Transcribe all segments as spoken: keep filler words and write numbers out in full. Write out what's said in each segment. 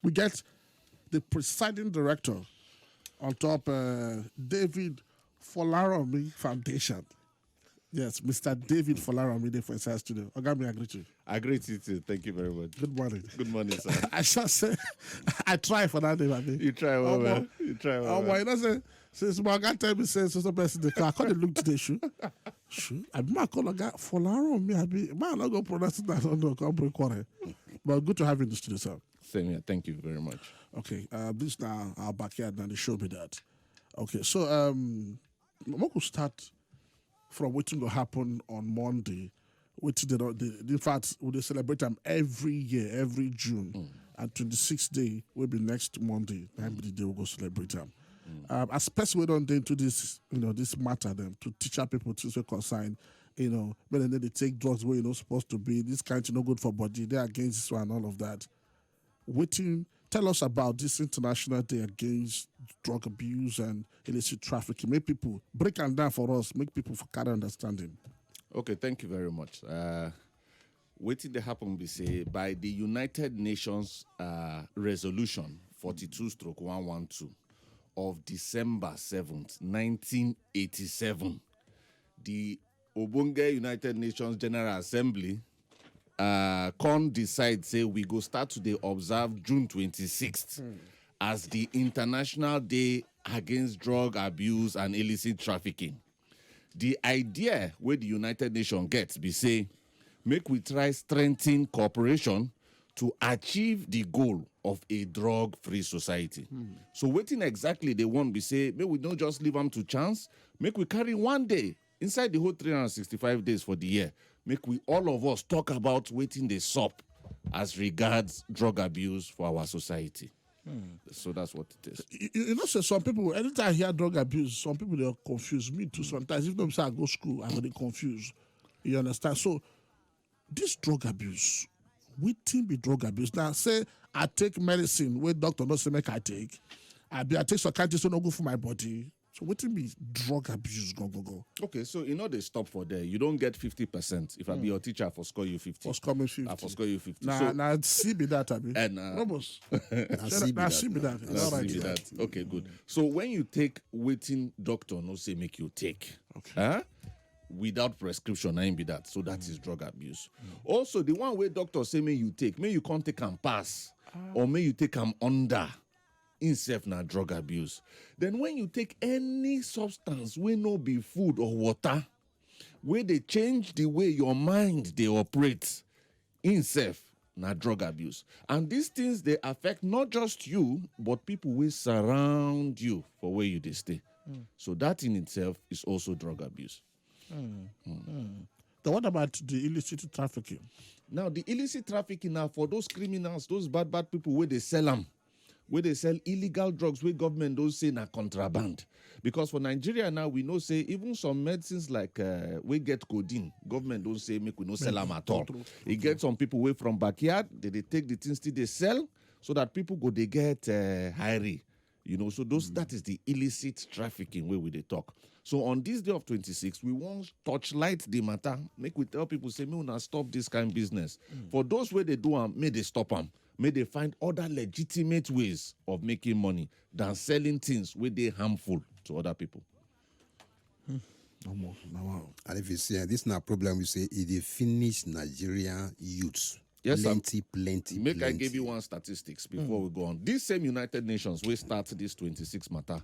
We get the presiding director on top uh, David Folaromi Foundation. Yes, Mister David Folaromi dey for inside studio. Oga, may I greet you? I greet you too. Thank you very much. Good morning. Good morning, sir. I shall say, I try for that name, abi. You try well, Omo, man. You try well, Omo, man. You know say, since my oga tell me say so so person dey call, I come dey look today, shoe. Shoe. I be my call oga Folaromi, abi. Man, I go pronounce it that, no, come bring quarrel. But good to have you in the studio, sir. Same here. Thank you very much. Okay, uh, this now our backyard now, they show me that. Okay, so um, make we start from wetin go happen on Monday. Wetin they don, they, in fact, we dey celebrate am every year, every June, and twenty-sixth day will be next Monday. Na be the day we go celebrate am. Um, as person wey don dey into this, you know, this matter, them to teach our people things wey concern, you know, when they dey take drugs where you no supposed to be, this kind thing no good for body, they against this one, all of that. Wetin, tell us about this International Day Against Drug Abuse and Illicit Trafficking. Make people break am down for us. Make people for carry understanding. Okay, thank you very much. Uh, wetin dey happen be say by the United Nations uh, resolution forty-two stroke one one two of December seventh, nineteen eighty-seven, the Obonge United Nations General Assembly uh, come decide say we go start to dey observe June twenty-sixth as the International Day Against Drug Abuse and Illicit Trafficking. The idea wey the United Nations get be say make we try strengthen cooperation to achieve the goal of a drug-free society. So wetin exactly they want be say make we don't just leave am to chance, make we carry one day inside the whole three hundred sixty-five days for the year, make we all of us talk about wetin dey sup as regards drug abuse for our society. So that's what it is. You, you know, so some people, anytime I hear drug abuse, some people they are confused. Me too. Sometimes, if them say I go school, I go dey confused. You understand? So, this drug abuse, wetin be drug abuse? Now, say I take medicine where doctor no say make I take. I be I take some kind things wey no good for my body. So wetin be drug abuse? Go go go. Okay, so you know they stop for there. You don't get fifty percent. If I be your teacher, I for score you fifty. For score me fifty. I for score you fifty. Now, so, now see be that, abi. And uh, Robos. Now see be that. Now see be that. Okay, good. So when you take wetin doctor no say make you take, okay, huh? Without prescription, na im be that. So that is drug abuse. Also, the one where doctor say may you take, may you can't take am pass, or may you take am under, himself na drug abuse. Then when you take any substance wey no be food or water, wey dey change the way your mind dey operate, himself na drug abuse. And these things dey affect not just you, but people wey surround you for where you dey stay. So that in itself is also drug abuse. Then what about the illicit trafficking? Now, the illicit trafficking now for those criminals, those bad, bad people where they sell them, where they sell illegal drugs, where government don't say na contraband. Because for Nigeria now, we know say even some medicines like uh, we get codeine, government don't say make we no sell them at all. True, true, true. You get some people away from backyard, they, they take the things till they sell so that people go they get uh, high. You know, so those that is the illicit trafficking where we they talk. So on this day of twenty-six, we want torchlight the matter. Make we tell people say, me una stop this kind of business. For those where they do am, may they stop am. May they find other legitimate ways of making money than selling things where they harmful to other people. Almost now. And if you see, uh, this na problem we say it dey finish Nigerian youths. Yes, sir. Plenty, plenty, plenty. Make I give you one statistics before we go on. This same United Nations, we start this twenty-six matter.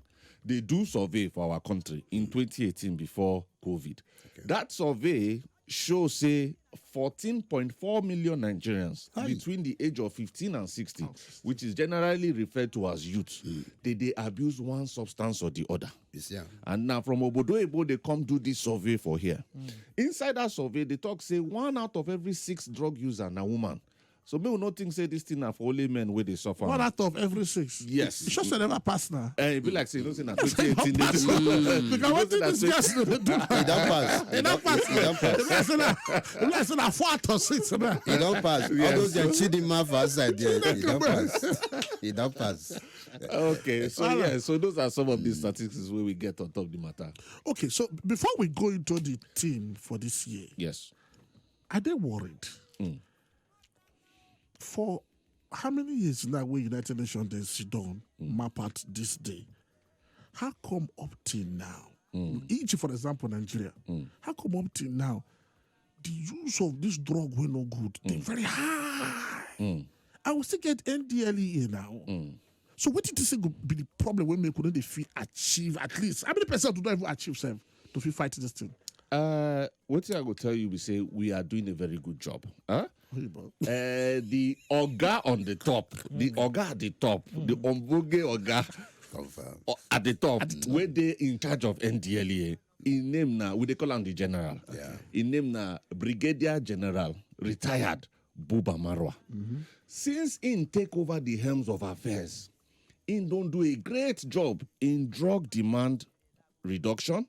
They do survey for our country in twenty eighteen before COVID. Okay. That survey show say fourteen point four million Nigerians between the age of fifteen and sixty, which is generally referred to as youth, they, they abuse one substance or the other. You see am? And now from Obodo Ebo, they come do this survey for here. Inside that survey, they talk say one out of every six drug user na woman. So me will not think say this thing na for only men where they suffer. One out of every six. Yes. It's just never pass now. Eh, it be like say you know say na twenty eighteen. Because what thing this girls do? It don't pass. It don't pass. It don't pass. It don't pass. It don't pass. It don't pass. All those they cheating man for outside there. It don't pass. It don't pass. Okay, so yeah, so those are some of the statistics where we get on top of the matter. Okay, so before we go into the theme for this year, yes, are they worried? For how many years now wey United Nations dey sit down, map out this day? How come up till now? Egypt, for example, Nigeria. How come up till now the use of this drug wey no good dey very high? And we still get N D L E A now. So wetin you think go be the problem wey make we no dey fit achieve at least? How many percent we don even achieve sef to fit fight this thing? Uh, wetin I go tell you be say we are doing a very good job. Huh? Oyibo. Uh, the oga on the top, the oga at the top, the ombonge oga Confirm. uh, at the top, wey dey in charge of N D L E A. Im name na, we dey call am the general. Yeah. Im name na Brigadier General retired Buba Marwa. Since im take over the helms of affairs, im don do a great job in drug demand reduction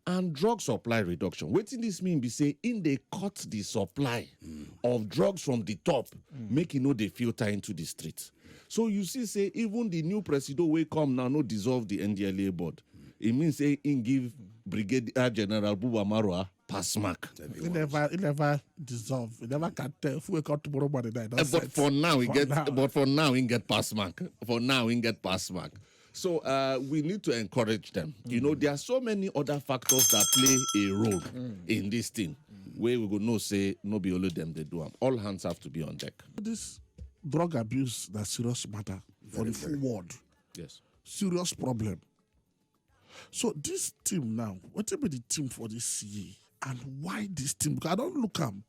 and drug supply reduction. Wetin this mean be say im dey cut the supply of drugs from the top, make e no dey filter into the street. So you see say even the new presido wey come now no dissolve the N D L E A board. E mean say im give Brigadier General Buba Marwa pass mark. He never, he never dissolve. He never can tell. If we come tomorrow morning, I don't Eh, but for now, he get. But for now, he get pass mark. For now, he get pass mark. So uh, we need to encourage them. You know, there are so many other factors that play a role in this thing. Where we go know say no be only them they do am. All hands have to be on deck. This drug abuse na serious matter for the full world. Yes. Serious problem. So this team now, what be the team for this year, and why this team? Because I don't look am.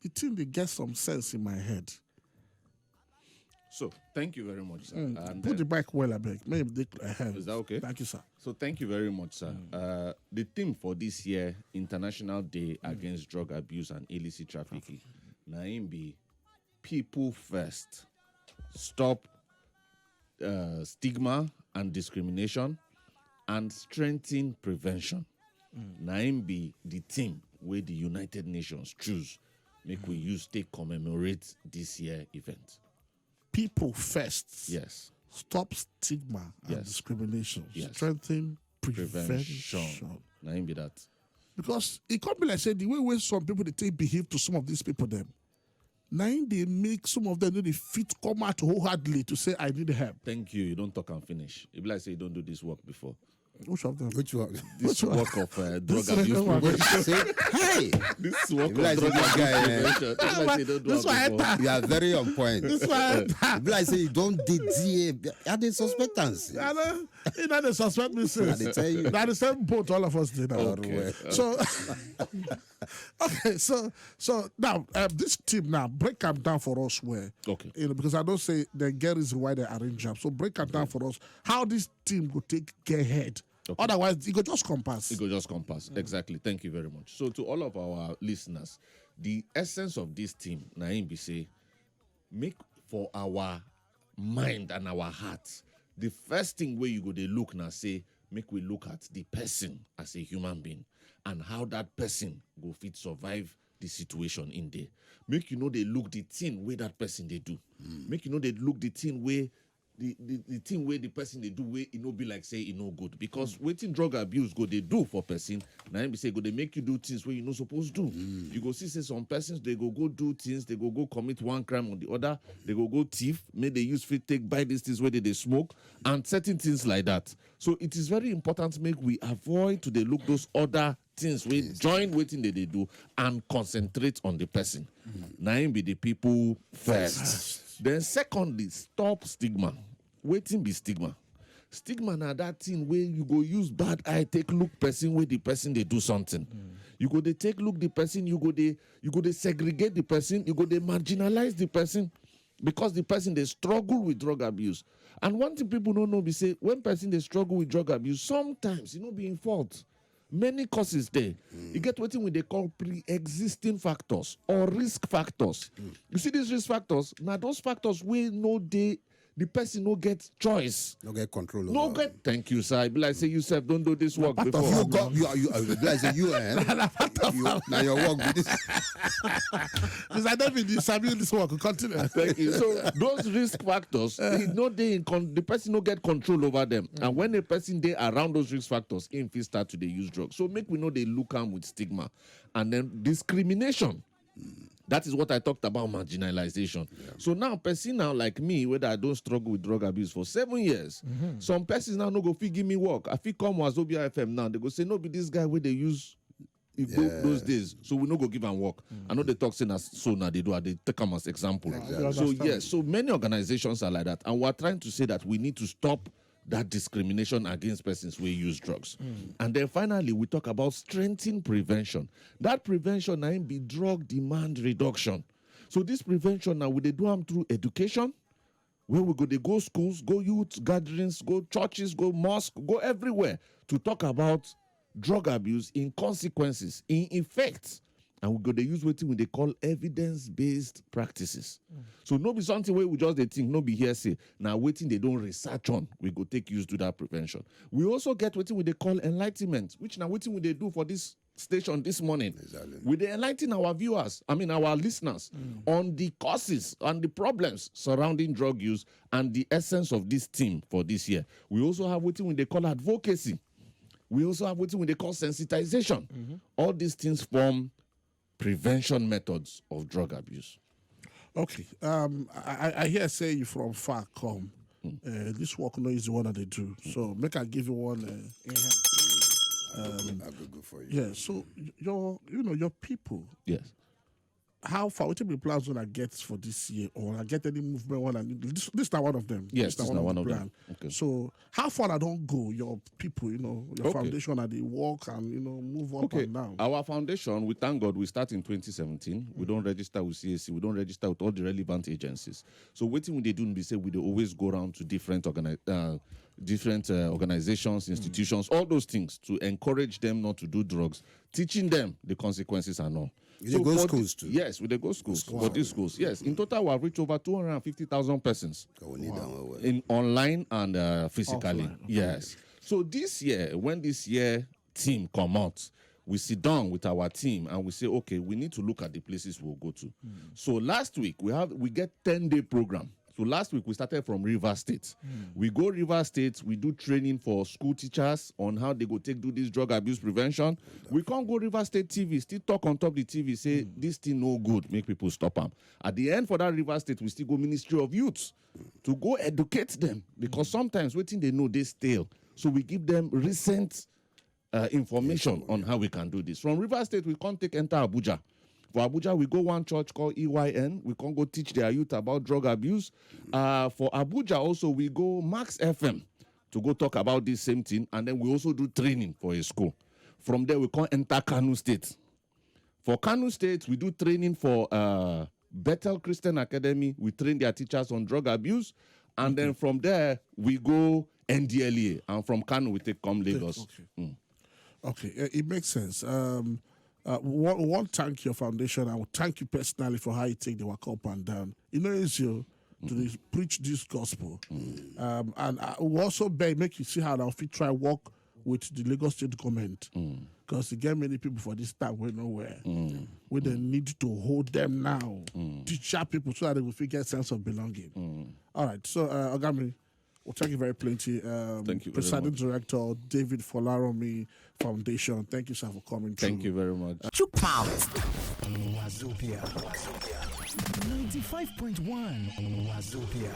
The team they get some sense in my head. So thank you very much, sir. And, Put uh, the mic well, I beg. May they ahead. Is that okay? Thank you, sir. So thank you very much, sir. Uh, the theme for this year, International Day Against Drug Abuse and Illicit Trafficking, na im be people first, stop uh, stigma and discrimination, and strengthen prevention. Na im be the theme wey the United Nations choose make we use take commemorate this year event. People first. Yes. Stop stigma and Yes. discrimination. Yes. Strengthen Prevention. prevention. Na im be that. Because it can't be like say the way wey some people dey take behave to some of these people dem, na im dey make some of them no dey fit come out wholeheartedly to say I need help. Thank you. You don't talk and finish. E be like say you don't do this work before. Which of them? Which one? This Which one? Work of uh, drug This abuse one. prevention. Say, hey, This work You like of drug this abuse guy, eh? prevention. E be like say you don't do This am one before. enter. You are very on point. This one enter. Be like say you don't D D A. I dey suspect am. See. I know. You know they suspect me I since. dey tell you. That the same boat all of us did now. Okay. So okay, so so now um, this team now break am down for us where Okay. You know, because I don't say the get reason why they arrange am. So break am down for us. How this team go take get head. Okay. Otherwise, it go just come pass. It go just come pass. Exactly. Thank you very much. So to all of our listeners, the essence of this team, na im be say, make for our mind and our heart, the first thing where you go they look now say, make we look at the person as a human being and how that person go fit survive the situation in there. Make you know they look the thing where that person they do. Make you know they look the thing where the, the, the thing where the person they do where it no be like say it no good, because wetin drug abuse go they do for person, na im be say go they make you do things where you no supposed do. You go see say some persons they go go do things, they go go commit one crime or the other, they go go thief, may they use fit take buy these things where they, they smoke and certain things like that. So it is very important make we avoid to they look those other things we join waiting that they do and concentrate on the person. Na im be the people first. Then secondly, stop stigma. Waiting be stigma. Stigma na that thing where you go use bad eye take look person where the person they do something. You go they take look the person, you go they you go they segregate the person, you go they marginalize the person because the person they struggle with drug abuse. And one thing people don't know be say when person they struggle with drug abuse, sometimes you know be in fault. Many causes there. You get wetin we they call pre-existing factors or risk factors. You see these risk factors, now those factors we know they the person no get choice. No get control over. No get. Thank you, sir. I be like say you sef don't do this work Part of before. You got you are you are like say you eh. You, now your work with this. Mister David, you sabi this work. Continue. Thank you. So those risk factors, e no dey in con- the person no get control over them. And when a person dey around those risk factors, im fit start to dey use drugs. So make we no dey look am with stigma and then discrimination. That is what I talked about, marginalization. So now, person now like me, whether I don't struggle with drug abuse for seven years, some persons now no go fit give me work. I fit come Wazobia F M now. They go say, "No be this guy where they use Igbo those days, so we no go give am work." I know they talk say na so now they do, I dey take am as example. So yes, so many organizations are like that, and we're trying to say that we need to stop that discrimination against persons who use drugs. And then finally, we talk about strengthening prevention. That prevention na im be drug demand reduction. So this prevention now, we dey do am through education, where we go dey go schools, go youth gatherings, go churches, go mosque, go everywhere to talk about drug abuse, in consequences, in effects. And we go dey use wetin we dey call evidence-based practices. So no be something wey we just dey think, no be hearsay. Na wetin they don research on, we go take use do that prevention. We also get wetin we dey call enlightenment, which na wetin we dey do for this station this morning. We dey enlighten our viewers, I mean our listeners, on the causes and the problems surrounding drug use and the essence of this theme for this year. We also have wetin we dey call advocacy. We also have wetin we dey call sensitization. All these things form prevention methods of drug abuse. Okay. Um, I, I- I hear say you from far come. Uh, this work no is the one that they do. So make I give you one. Uh, I go go for you. Yeah. So y- your, you know, your people. Yes. How far? What be plans when I get for this year, or I get any movement when I need? This, this is not one of them. Yes, This this na na one of plan. Them. Okay. So how far I don't go? Your people, you know, your Okay. foundation and the work and you know move up Okay, and down. Our foundation, we thank God, we start in twenty seventeen. We don't register with C A C. We don't register with all the relevant agencies. So wetin we dey do be say we dey always go around to different organi- uh, different uh, organizations, institutions, all those things to encourage them not to do drugs, teaching them the consequences and all. You dey go for schools thi- too? Yes, we dey go schools. For these schools, yes. In total, we have reached over two hundred and fifty thousand persons I will need them well, well. in online and uh, physically. Offline, okay. Yes. So this year, when this year team come out, we sit down with our team and we say, okay, we need to look at the places we'll go to. So last week we have we get ten day program. So last week we started from River State. We go River State, we do training for school teachers on how they go take do this drug abuse prevention. We can't go River State T V, still talk on top the T V, say this thing no good, make people stop them. At the end for that River State, we still go Ministry of Youth to go educate them, because sometimes waiting they know they stale. So we give them recent uh, information on how we can do this. From River State, we can't take enter Abuja. For Abuja, we go one church called E Y N. We can't go teach their youth about drug abuse. Uh, for Abuja, also, we go Max F M to go talk about this same thing. And then we also do training for a school. From there, we can't enter Kanu State. For Kanu State, we do training for uh, Bethel Christian Academy. We train their teachers on drug abuse. And then from there, we go N D L E A. And from Kanu, we take come Lagos. Okay. Okay, uh, it makes sense. Um, uh, one, one, thank your foundation. I will thank you personally for how you take the work up and down. You know, it's you to this, preach this gospel. Um, and I will also beg, make you see how I'll fit try work with the Lagos State government. Because you get many people for this time, we nowhere. We then need to hold them now, teach our people so that they will feel get sense of belonging. All right, so uh, Ogami, well, thank you very plenty. Um, Thank you very Presiding much. Director David Folaromi Foundation. Thank you, sir, for coming Thank through. You very much. Chook mouth. Wazobia. ninety-five point one Wazobia.